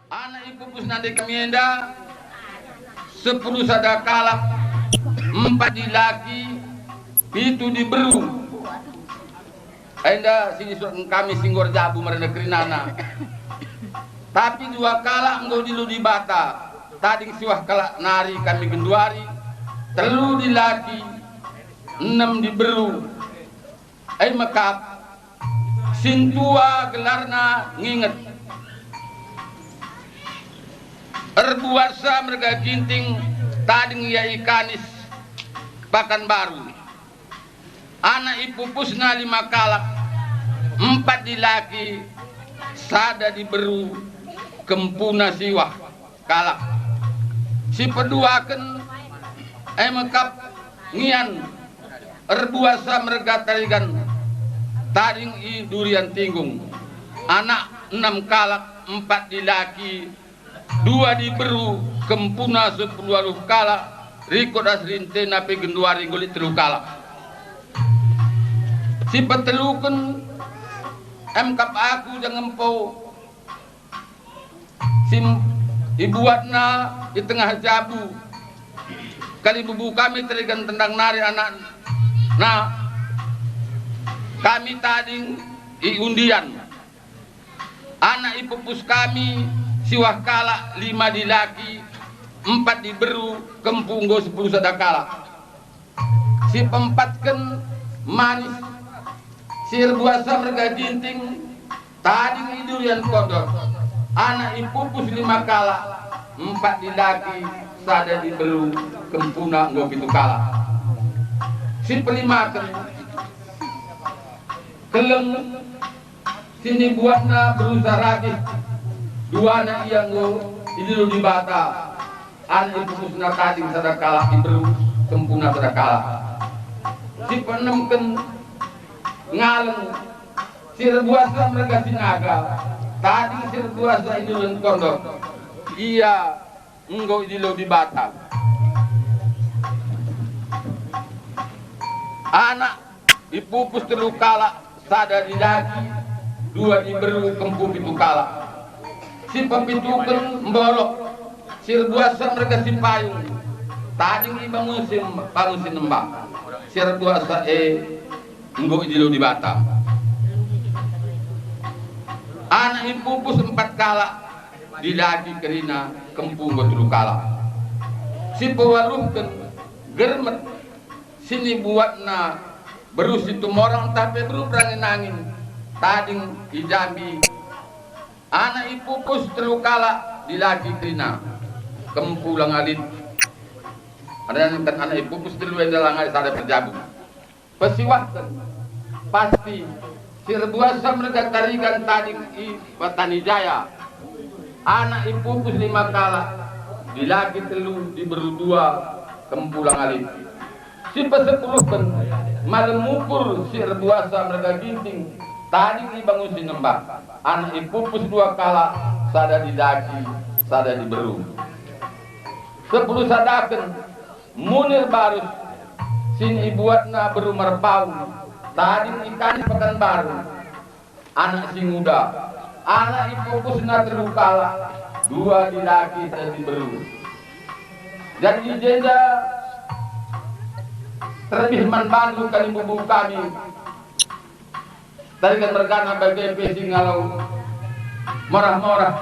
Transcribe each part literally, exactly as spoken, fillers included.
Anak ipupus nande kami enda, sepuluh sada kalak, empat dilaki, pitu diberu. Enda si isuratken kami si enggo erjabu merana kerinana. Tapi dua kalak enggo idilo Dibata, tading siwah kalak nari kami genduari, telu dilaki, enem diberu. E me kap, sintua gelarna Nginget. Erbuatsa merga Ginting, tading ia i Kanis, Pakanbaru. Anak ipupusna lima kalak, empat dilaki, sada diberu, kempuna siwah kalak. Si peduaken e me kap Ngian, erbuatsa merga Tarigan, tading i Durian Tinggung. Anak enam kalak, empat dilaki, dua diberu, kempuna sepuluh waluh kalak, rikut ras rintena pe genduari enggo lit telu kalak. Si peteluken e me kap aku Jangempo, si ibuatna i tengah jabu kalimbubu kami Tarigan tendang nari anakna kami tading i Undian. Anak ipupus kami siwah kalak, lima dilaki, empat diberu, kempu enggo sepuluh sada kalak. Si peempatken Manis, si erbuatsa merga Ginting, tading i Durian Kondor. Anak ipupus lima kalak, empat dilaki, sada diberu, kempuna enggo pitu kalak. Si pelimaken Keleng, si nibuatna beru Saragih, duana ia enggo idilo Dibata, anak ipupusna tading sada kalak diberu, kempuna sada kalak. Si peenemken Ngaleng, si erbuatsa merga Sinaga, tading si erbuatsa i Durian Kondor. Ia enggo idilo Dibata. Anak ipupus telu kalak, sada dilaki, dua diberu, kempu pitu kalak. Si pepituken Mborok, si erbuatsa merga Sipayung, tading ibangun si, bangun si nembah. Si erbuatsa e enggo idilo Dibata. Anak ipupus empat kalak, dilaki kerina, kempu enggo telu kalak. Si pewaluhken Germet, si nibuatna beru Situmorang ntah pe beru Perangin-angin, tading i Jambi. Anak ipupus telu kalak, dilaki kerina, kempu langa lit. Artiken anak ipupus telu enda langa sada perjabu. Pesiwahken, Pasti, si erbuatsa merga Tarigan tading i Patani Jaya. Anak ipupus lima kalak, dilaki telu, diberu dua, kempu langa lit. Si pesepuluhken Malem Ukur, si erbuatsa merga Ginting, tading ibangun si nembah. Anak ipupus dua kalak, sada dilaki, sada diberu. Sepuluh sadaken Munir Barus, si ibuatna beru Merpau, tading i Kanis Pekanbaru. Anak si nguda, anak ipupusna telu kalak, dua dilaki, sada diberu. Jadi i jenda terlebih man bandu kalimbubu kami, Tarigan mergana bage pe si ngalo morah-morah,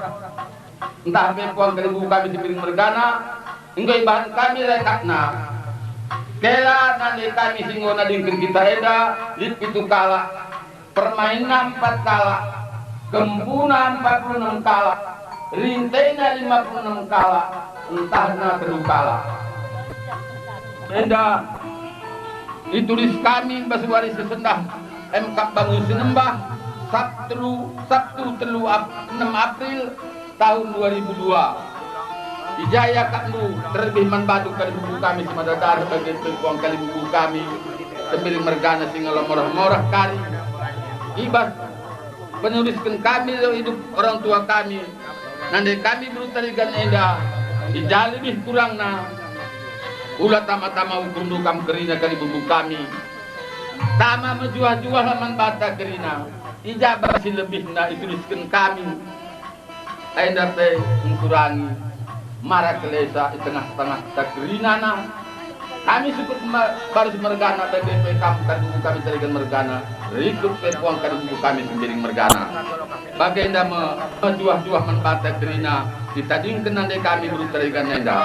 ntah pe puang kalimbubu kami si Tembiring mergana, enggo ibahan kami rekapna. Kela nande kami si enggo nadingken kita enda, lit pitu kalak, permainna empat kalak, kempuna empat puluh enem kalak, rintena lima puluh enem kalak, entahna telu kalak. Enda itulis kami bas wari si sendah e me kap bangun si nembah, Sabtu, Sabtu telu Ap-, enem April tahun dua ribu dua. I ja iakapndu, terlebih man bandu kalimbubu kami si mada daruh bage pe puang kalimbubu kami, Tembiring mergana si ngalo morah-morah kari. I bas penurisken kami lebo idup orang tua kami, nande kami beru Tarigan enda, i ja lebih kurangna, ula tama-tama ukurndu kam kerina kalimbubu kami. Tama mejuah-juahlah man banta kerina, i ja bas si lebihna itulisken kami. Enda pe ngkurangi mara kelesa i tengah-tengah ta kerinana. Kami sukut me-, barus mergana, bage pe kam kadubu kami terigan mergana, rikut pe puang kadubu kami sembiring mergana. Bagenda me, mejuah-juah man banta kerina, itadingken nande kami beru terigan enda.